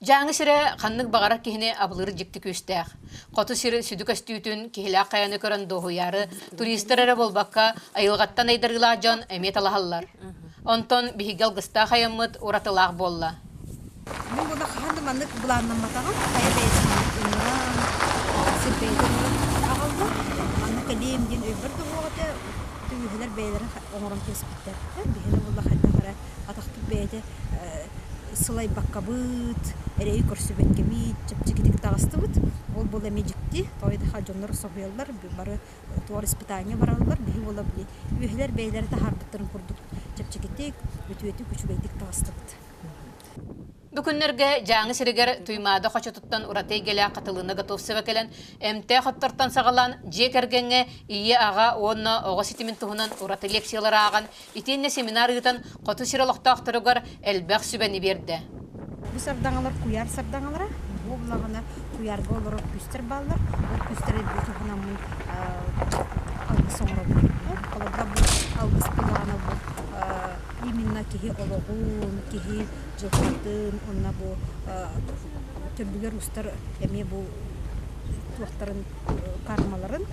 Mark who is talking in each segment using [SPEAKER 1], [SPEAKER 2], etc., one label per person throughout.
[SPEAKER 1] Дьааҥы сирэ ханнык баҕарар киһини абылыыр дьикти күүстээх. Хоту сир сүдү көстүүтүн киһилээх хайаны көрөн дуоһуйаары туристар эрэ буолбакка, айылҕаттан айдарыылаах дьон эмиэ талаһаллар. Онтон биһиги алгыстаах айаммыт уратылаах буолла.
[SPEAKER 2] Мин була хаһан да маннык былааннамматаҕым. Хайа бэйэтэ маннык ыҥыран, сир бэйэтэ ыҥыран аҕалла. Манна кэлиэм диэн өйбөр да суох этэ. Түгүһэлэр бэйэлэрэ оҥорон кэбиспиттэр. Биһиги буолла хайдах эрэ атахпыт бэйэтэ сылайбаккабыт, эрэйи көрсүбэккэбит, чэпчэкитик таҕыстыбыт. Ол буолла эмиэ дьикти. Тоҕо диэтэххэ дьоннор соһуйаллар, бары туох испытание бараллар. Биһи буола били үөһэлэр бэйэлэрэ таһаарбыттарын курдук чэпчэкитик, үтүөтүк, үчүгэйдик таҕыстыбыт.
[SPEAKER 1] Бу күннэргэ Дьааҥы сиригэр Туймаада хочотуттан ураты эйгэлээх Хатылына Готовцева кэлэн, эмтээх оттортон саҕалаан дьиэ кэргэҥҥэ ийэ-аҕа уонна оҕо ситимин туһунан ураты лекциялары ааҕан, итиэннэ семинар ыытан хоту сир олохтоохторугар элбэх сүбэни биэрдэ.
[SPEAKER 2] Бу сардаҥалар куйаар сардаҥалара. Бу булаҕына куйаарга олорор күүстэр бааллар. Ол күүстэри бу туһунаммын алгыс оҥоробун. Холобура бу алгыс булаҕына бу именно киһи олоҕун, киһи дьылҕатын уонна бу төрдүгэр устар эмиэ бу туохтарын кармаларын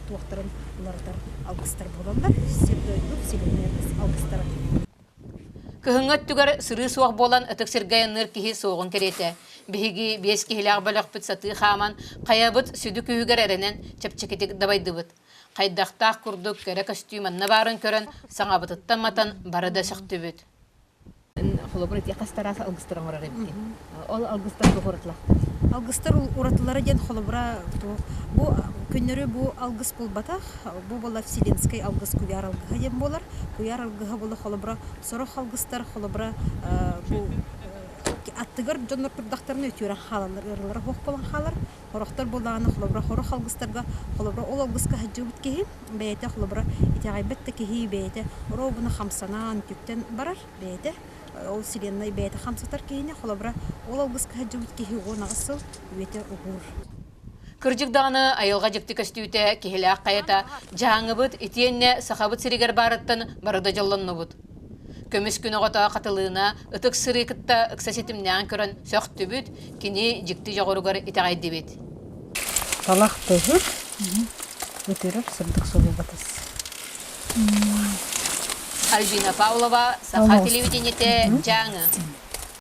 [SPEAKER 2] туохтарын уларытар алгыстар буолаллар. Сир-дойду вселенная алгыстара.
[SPEAKER 1] Кыһыҥҥы өттүгэр сырыы суох буолан ытык сиргэ айанныыр киһи суоҕун кэриэтэ. Биһиги биэс киһилээх бөлөхпүт сатыы хааман, хайабыт сүдү күүһүгэр эрэнэн чэпчэкитик дабайдыбыт. Хайдахтаах курдук кэрэ көстүү манна баарын көрөн, саҥабытыттан матан бары да сөхтүбүт.
[SPEAKER 3] Холобур, ити хас тараас алгыстар оҥорор эбиккин. Ол алгыстар туох уратылаахтар?
[SPEAKER 2] Алгыстар уратылара диэн холобура бу күннөрү бу алгыс буолбатах, бу буолар вселенскэй алгыс куйаар алгыһа диэн буолар. Куйаар алгыһа буола холобура сорох алгыстар холобура бу аттыгар дьоннор турдахтарына үтүөрэн хаалаллар, ыарыылара суох буолан хаалар. Хорохтор буоллаҕына холобура хорох алгыстарга холобура ол алгыска сылдьыбыт киһи бэйэтэ холобура итэҕэйбэт да киһи бэйэтэ оруобуна хамсанан үтүктэн барар бэйэтэ ол вселенной бэйэтэ хамсатар киһини холобура ол алгыска сылдьыбыт киһи 18 сыл үйэтэ уһуур.
[SPEAKER 1] Кырдьык даҕаны айылҕа дьикти көстүүтэ киһилээх хайата Дьааҥыбыт итиэннэ Сахабыт сиригэр баарыттан бары да дьоллоннубут. Көмүс күн оҕото Хатылыына ытык сырыы кытта ыкса ситимнээн көрөн сөхтүбүт, кини дьикти дьоҕуругар итэҕэйдибит.
[SPEAKER 4] Талах тыһыр, ытырар сырдык солубатыс.
[SPEAKER 1] Альбина Павлова, Саха телевидениете, Дьааҥы.